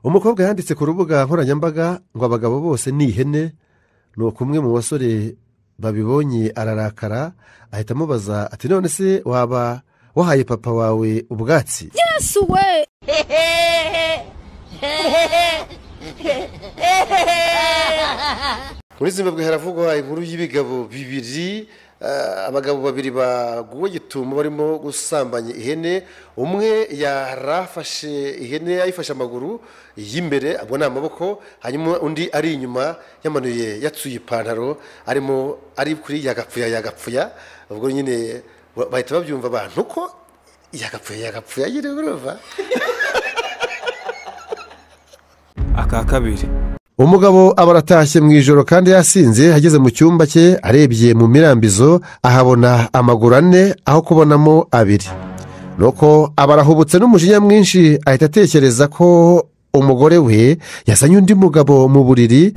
Umukobwa yanditse ku rubuga nkoranyambaga ngo abagabo bose ni ihene. Nuko umwe mu basore babibonye ararakara, ahita amubaza ati none se waba wahaye papa wawe ubwatsi? Yesu we! Muri Zimbabwe haravugwa inkuru y'ibigabo bibiri, abagabo babiri baguwe gitumo barimo gusambanya ihene. Umwe yarafashe ihene ayifashe amaguru y'imbere, ubwo ni amaboko, hanyuma undi ari inyuma yamanuye yatsuye ipantaro, arimo ari kuri yagapfuya yagapfuya. Ubwo nyine bahita babyumva abantu ko yagapfuya yagapfuya nyine, urumva. Aka kabiri. Umugabo aba aratashye mu ijoro kandi yasinze, ageze mu cyumba cye arebye mu mirambizo ahabona amaguru ane aho kubonamo abiri. Nuko aba arahubutse n'umujinya mwinshi, ahita atekereza ko umugore we yazanye undi mugabo mu buriri,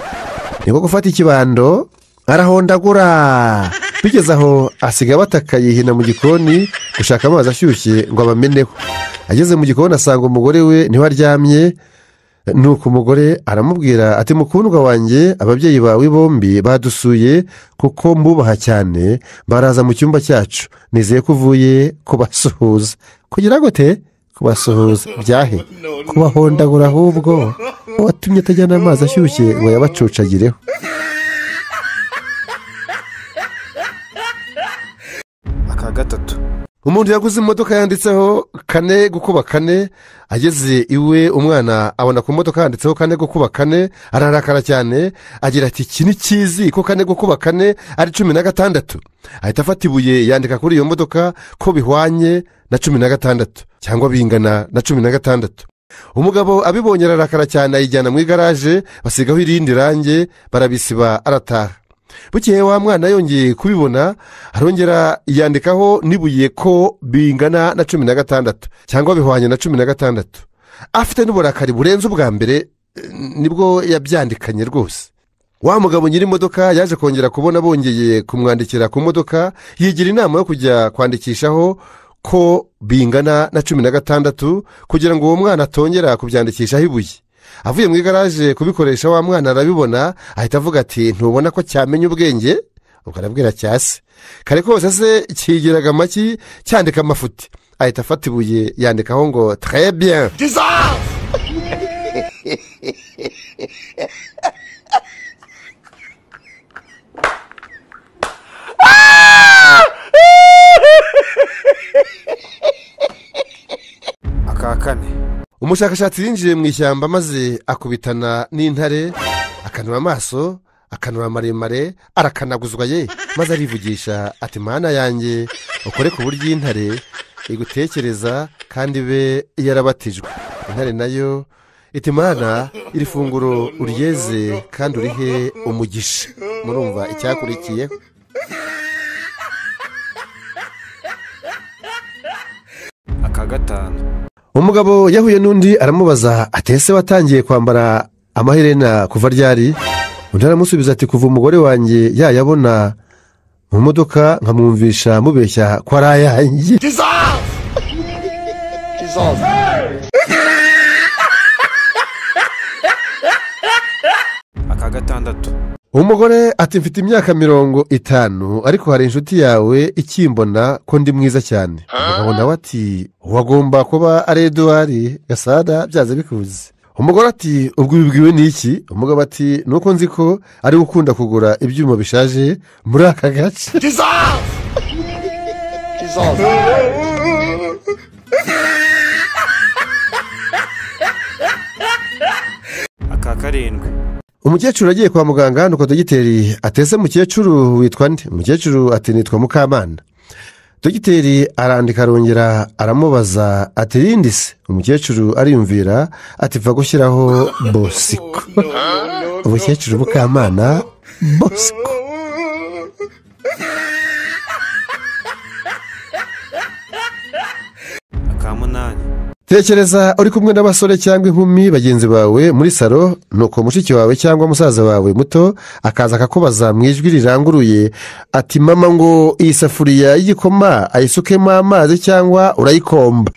niko gufata ikibando arahondagura. Bigeze aho asiga bataka yihina mu gikoni gushaka amazi ashyushye ngo abameneho. Ageze mu gikoni asanga umugore we niho aryamye. Nuko umugore aramubwira ati mukundwa wanjye, ababyeyi bawe bombi badusuye kuko mbubaha cyane, baraza mu cyumba cyacu, nizeye ko uvuye kubasuhuza. Kugira gute? Kubasuhuza byahe? Kubahondagura ahubwo watumye atajyana amazi ashyushye ngo yabacucagireho. Aka gatatu. Umuntu yaguze imodoka yanditseho 4 gukuba 4, ageze iwe umwana abona ku modoka yanditseho 4 gukuba 4, ararakara cyane, agira ati iki ni kizi ko 4 gukuba 4 ari 16. Ahita afata ibuye yandika kuri iyo modoka ko bihwanye na 16 cyangwa bingana na 16. Umugabo abibonye ararakara cyane, ayijyana mu igaraje basigaho irindi range barabisiba, arataha. Bukeye wa mwana yongeye kubibona, arongera yandikaho n'ibuye ko bingana na 16 cyangwa bihwanye na 16. Afite n'uburakari burenze ubwa mbere, nibwo yabyandikanye rwose. Wa mugabo nyiri imodoka yaje kongera kubona bongeye kumwandikira ku modoka, yigira inama yo kujya kwandikishaho ko bingana na 16 kugira ngo uwo mwana atongera kubyandikishaho ibuye. Avuye mu igaraje kubikoresha, wa mwana arabibona, ahita avuga ati ntubona ko cyamenye ubwenge? Ubwo arabwira cyase kare kose se kigiraga amaki cyandika amafuti. Ahita afata ibuye yandikaho ngo très bien. Aka kane. Umushakashatsi yinjiye mu ishyamba maze akubitana n'intare, akanura amaso, akanura maremare, arakanaguzwa ye, maze arivugisha ati mana yanjye ukore ku buryo intare igutekereza kandi be yarabatijwe. Intare nayo iti mana iri funguro uryeze kandi urihe umugisha. Murumva icyakurikiyeho. Aka gatanu. Umugabo yahuye n'undi aramubaza ati ese watangiye kwambara amaherena kuva ryari? Undi aramusubiza ati kuva umugore wanjye yayabona mu modoka nkamwumvisha mubeshya ko ari ayanjye. Aka gatandatu. Umugore ati mfite imyaka 50 ariko hari inshuti yawe ikimbona ko ndi mwiza cyane. Umugabo nawe ati wagomba kuba ari Edouard Gasana byaze bikuze. Umugore ati ubwo ubibwiwe n'iki? Umugabo ati nuko nzi ko ari ukunda kugura ibyuma bishaje muri aka gace. Aka karindwi. Umukecuru agiye kwa muganga, nuko dogiteri atese mukecuru witwa nde? Umukecuru ati nitwa Mukamana. Dogiteri arandika arongera aramubaza ati rindi se? Umukecuru ariyumvira ati pfa gushyiraho Bosco. Umukecuru Mukamana Bosco. Aka munani. Tekereza uri kumwe n'abasore cyangwa inkumi bagenzi bawe muri salo, nuko mushiki wawe cyangwa musaza wawe muto akaza akakubaza mu ijwi riranguruye ati mama ngo iyi safuriya y'igikoma ayisukemo amazi cyangwa urayikomba?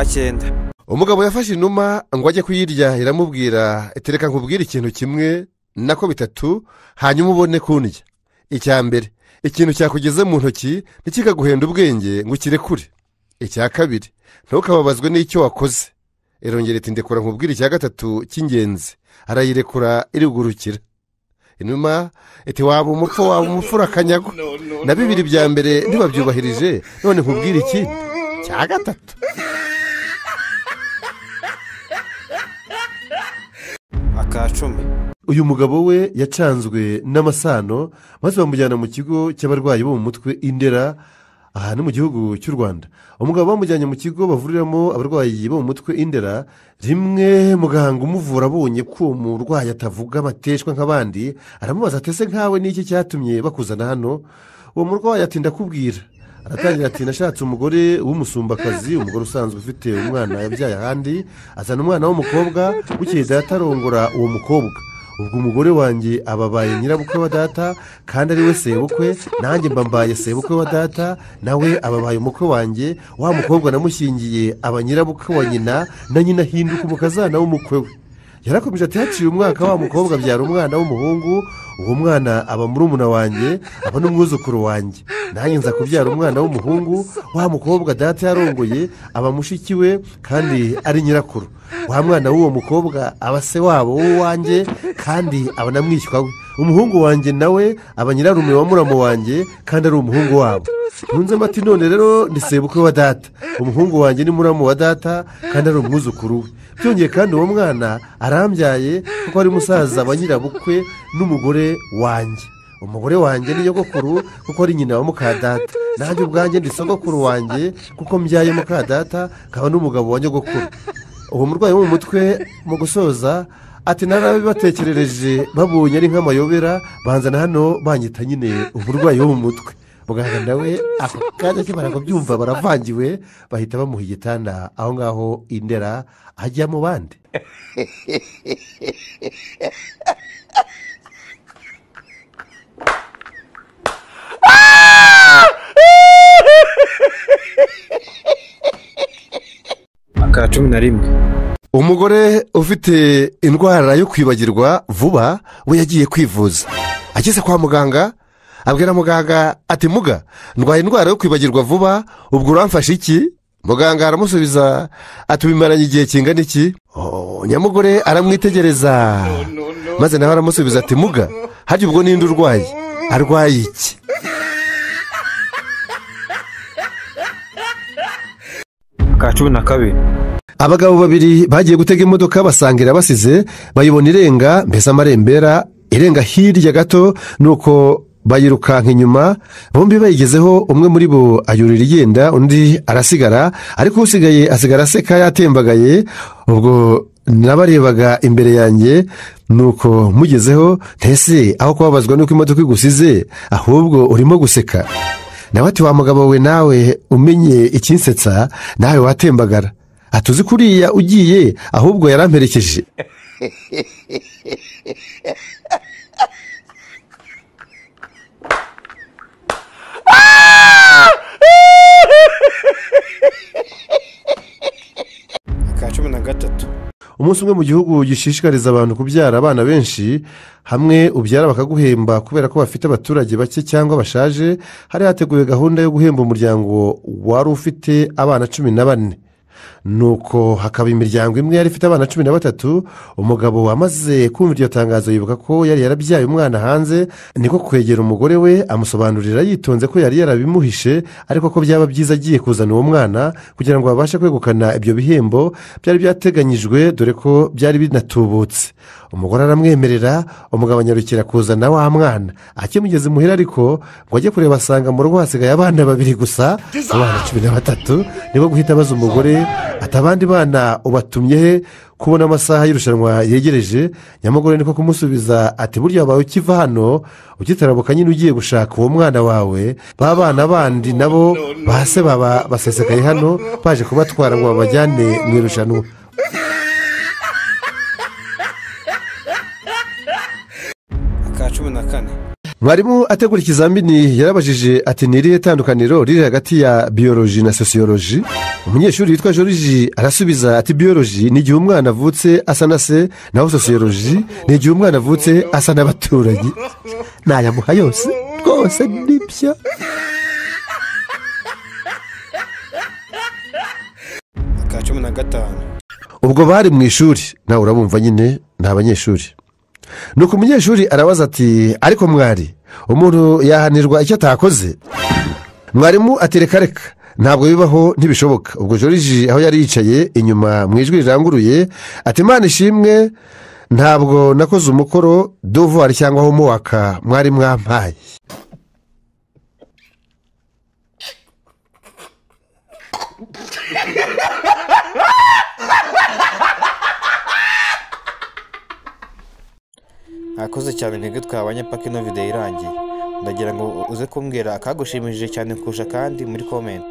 Aka 9. Umugabo yafashe inuma ngo ajye kuyirya, iramubwira itereka nkubwire ikintu kimwe nako bitatu hanyuma ubone kundya. Icya mbere, ikintu cyakugeze mu ntoki ntikikaguhenda ubwenge ngo ukirekure. Icya kabiri, ntukababazwe n'icyo wakoze. Irongera iti ndekura nkubwire icya gatatu cy'ingenzi. Arayirekura irigurukira. Inuma iti waba umupfu waba umupfura akanyago. Na bibiri bya mbere ntibabyubahirije, none nkubwire ikindi cya gatatu. Aka 10. Uyu mugabo we yacanzwe n'amasano maze bamujyana mu kigo cy'abarwayi bo mu mutwe Indera, aha ni mu gihugu cy'u Rwanda. Umugabo bamujyanye mu kigo bavuriramo abarwayi bo mu mutwe Indera, rimwe muganga umuvura abonye ko umurwayi atavuga amateshwa nk'abandi, aramubaza ati ese nkawe n'iki cyatumye bakuzana hano? Uwo murwayi ati ndakubwira. Aratangira ati nashatse umugore w'umusumbakazi, umugore usanzwe ufite umwana yabyaye ahandi, azana umwana w'umukobwa, bukeye data arongora uwo mukobwa. Ubwo umugore wanjye ababaye nyirabukwe wa data kandi ari we sebukwe, nanjye mbambaye sebukwe wa data, nawe ababaye umukwe wanjye. Wa mukobwa namushyingiye aba nyirabukwe wa nyina, na nyina ahinduka umukazana w'umukwe we. Yarakomeje ati haciye umwaka wa mukobwa abyara umwana w'umuhungu, uwo mwana aba murumuna wanjye, aba n'umwuzukuru wanjye. Nanjye nza kubyara umwana w'umuhungu, wa mukobwa data yarongoye aba mushiki we kandi ari nyirakuru. Wa mwana w'uwo mukobwa aba se wabo w'uwanjye kandi aba na mwishywa we. Umuhungu wanjye nawe aba nyirarume wa muramu wanjye kandi ari umuhungu wabo. Ntunzemo ati none rero ni sebukwe wa data, umuhungu wanjye ni muramu wa data kandi ari umwuzukuru we. Byongeye kandi uwo mwana arambyaye kuko ari musaza wa nyirabukwe n'umugore wanjye. Umugore wanjye ni nyogokuru kuko ari nyina wa mukadata, nanjye ubwanjye ndi sogokuru wanjye kuko mbyaye mukadata nkaba n'umugabo wa nyogokuru. Uwo murwayi wo mu mutwe mu gusoza ati narabibatekerereje babonye ari nk'amayobera, banzana hano banyita nyine umurwayi wo mu mutwe. Muganga nawe ako kanya akimara kubyumva baravangiwe, bahita bamuha igitanda aho ngaho Indera ajya mu bandi. Aka 11. Umugore ufite indwara yo kwibagirwa vuba we yagiye kwivuza. Ageze kwa muganga abwira muganga ati muga ndwaye indwara yo kwibagirwa vuba, ubwo uramfasha iki? Muganga aramusubiza ati bimaranye igihe kingana iki? Nyamugore aramwitegereza maze nawe aramusubiza ati muga harya ubwo ninde urwaye? Arwaye iki? Aka 12. Abagabo babiri bagiye gutega imodoka basangira basize, bayibona irenga mbese amarembera irenga hirya gato, nuko bayirukanka inyuma. Bombi bayigezeho, umwe muri bo ayurira igenda, undi arasigara, ariko usigaye asigara aseka yatembagaye. Ubwo nabarebaga imbere yanjye, nuko mugezeho ntese aho kubabazwa nuko imodoka igusize ahubwo urimo guseka. Nawe ati wa mugabo we nawe umenye ikinsetsa nawe watembagara, atuzi kuriya ugiye ahubwo yaramperekeje. Aka 13. Umunsi umwe mu gihugu gishishikariza abantu kubyara abana benshi, hamwe ubyara bakaguhemba kubera ko bafite abaturage bake cyangwa bashaje, hari hateguwe gahunda yo guhemba umuryango wari ufite abana 14. Nuko hakaba imiryango imwe yari ifite abana 13. Umugabo wamaze kumva iryo tangazo yibuka ko yari yarabyaye umwana hanze, niko kwegera umugore we amusobanurira yitonze ko yari yarabimuhishe, ariko ko byaba byiza agiye kuzana uwo mwana kugira ngo babashe kwegukana ibyo bihembo byari byateganyijwe, dore ko byari binatubutse. Umugore aramwemerera, umugabo anyarukira kuzana wa mwana. Akimugeze muhira ariko ngo ajye kureba asanga mu rugo hasigaye abana babiri gusa, abana 13. Niko guhita abaza umugore ati abandi bana ubatumye he kubona amasaha y'irushanwa yegereje? Nyamugore niko kumusubiza ati burya wabaye ukiva hano ukitarabuka nyine ugiye gushaka uwo mwana wawe, ba bana bandi nabo base baba basesekaye hano baje kubatwara ngo babajyane mu irushanwa. Aka 14. Mwarimu ategura ikizamini yarabajije ati ni irihe tandukaniro riri hagati ya biyoloji na sosiyoloji? Umunyeshuri witwa Joriji arasubiza ati biyoloji ni igihe umwana avutse asa na se, naho sosiyoloji ni igihe umwana avutse asa n'abaturanyi. Nayamuha yose rwose nibyo. Aka 15. Ubwo bari mu ishuri, nawe urabumva nyine ni abanyeshuri. Nuko umunyeshuri arabaza ati ariko mwari, umuntu yahanirwa icyo atakoze? Mwarimu ati reka reka, ntabwo bibaho, ntibishoboka. Ubwo Joriji aho yari yicaye inyuma mu ijwi riranguruye ati Imana ishimwe, ntabwo nakoze umukoro devoir cyangwa homework mwari mwampaye. Mwakoze cyane mwebwe twabanye paka ino video irangiye. Ndagira ngo uze kumbwira akagushimishije cyane kurusha kandi muri comment.